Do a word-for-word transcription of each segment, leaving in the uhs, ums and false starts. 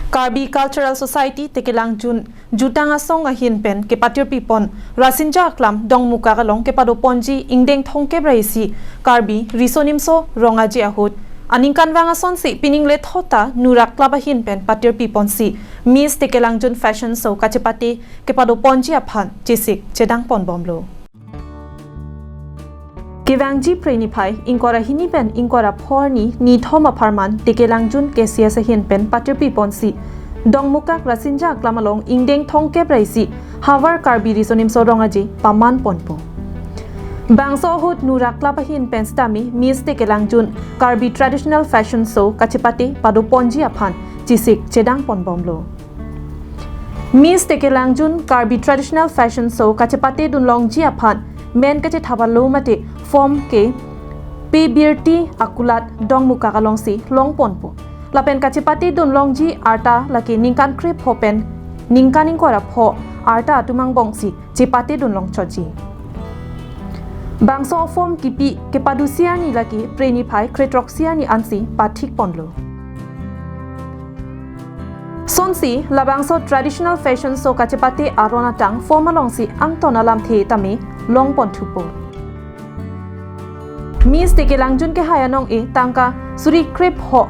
Karbi Cultural Society Tekelangjun Jutang Asong ahin pen kepatirpi pon Rasinja Aklam Dongmukak along kepado ponji ingdeng thomkep ra isi Karbi Riso Nimso Rong Aje ahut aningkanvang asonsi pining lethota Nurak Club ahin pen patirpi ponsi Miss Tekelangjun Fashion Show kachepate kepado ponji aphan chesik chedang ponbomlo. Kevangji Phre niphai ingkoi ra hini pen ingkoi ra pho arni nithom apharman Tekelangjun K C S ahin pen patirpi ponsi Dongmukak Rasinja Aklam along ingdeng thomkep ra isi Havar Karbi Riso Nimso Rong Aje paman ponpo. Bangso ahut Nurak Club ahin pen sitame Miss Tekelangjun Karbi Traditional Fashion Show kachepate pado ponji aphan chesik chedang ponbomlo. Miss Tekelangjun Karbi Traditional Fashion Show kachepate dunlongji aphan men kachethap alo mate form ke P Birti akulat Dongmukak alongsi long ponpo. Lapen kachepate dunlongji arta lake ningkan krepho pen ningkan ingkoi ra pho arta atum angbongsi chepate dunlong chotji. Bangso form kipi kepado isi arni lake Phre niphai krethrok isi arni ansi pathik ponlo. Sonsi labangso Traditional Fashion Show kachepate aron atang form alongsi angton alamthe tame long pon thupo. Miss Tekelangjun kehai anong-e tangka suri krepho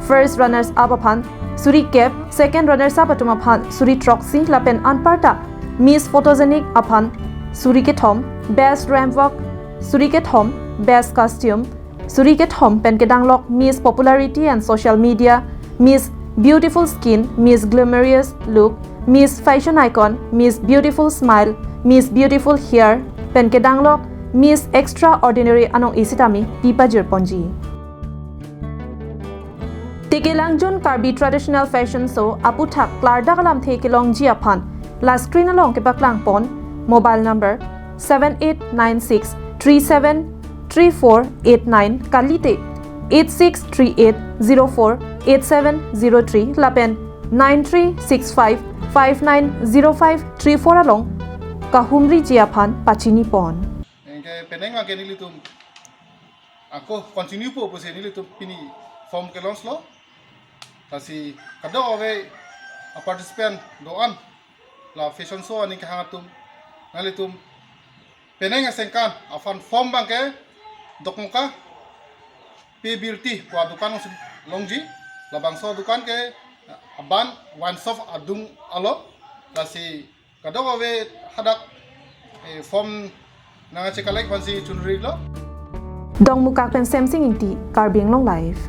first runners up aphan suri kep, second runners up atum aphan suri throksi lapen anparta Miss Photogenic aphan suri kethom, Best Ramp Walk suri kethom, Best Costume suri kethom pen kedanglok Miss Popularity and Social Media, Miss Beautiful Skin, Miss Glamorous Look, Miss Fashion Icon, Miss Beautiful Smile, Miss Beautiful Hair pen kedanglok Miss Extraordinary anong-e sitame pi pajir ponji. Tekelangjun Karbi Traditional Fashion Show aputhak klardak alamthe kelongji aphan la screen along kepaklang pon mobile number seven eight nine six three seven three four eight nine, kalite eight six three eight zero four eight seven zero three lapen nine three six five five nine zero five three four along kahumriji aphan pachini pon. Anke penang abangke nelitum ako continue po pusi nelitum pini form ke launch lo. Lasi kadokave a participant do-an la fashion show aning kehang atum, nanglitum penang asengkan aphan form abangke Dongmukak P Birti pu adukan alongsi longji. Labangso adukan ke aban wine shop adung alo. Lasi kadokave hadak eh, form nangkachecollect aphansi chunri lo. Dongmukak pen Semsing Ingti, Karbi Anglong Live.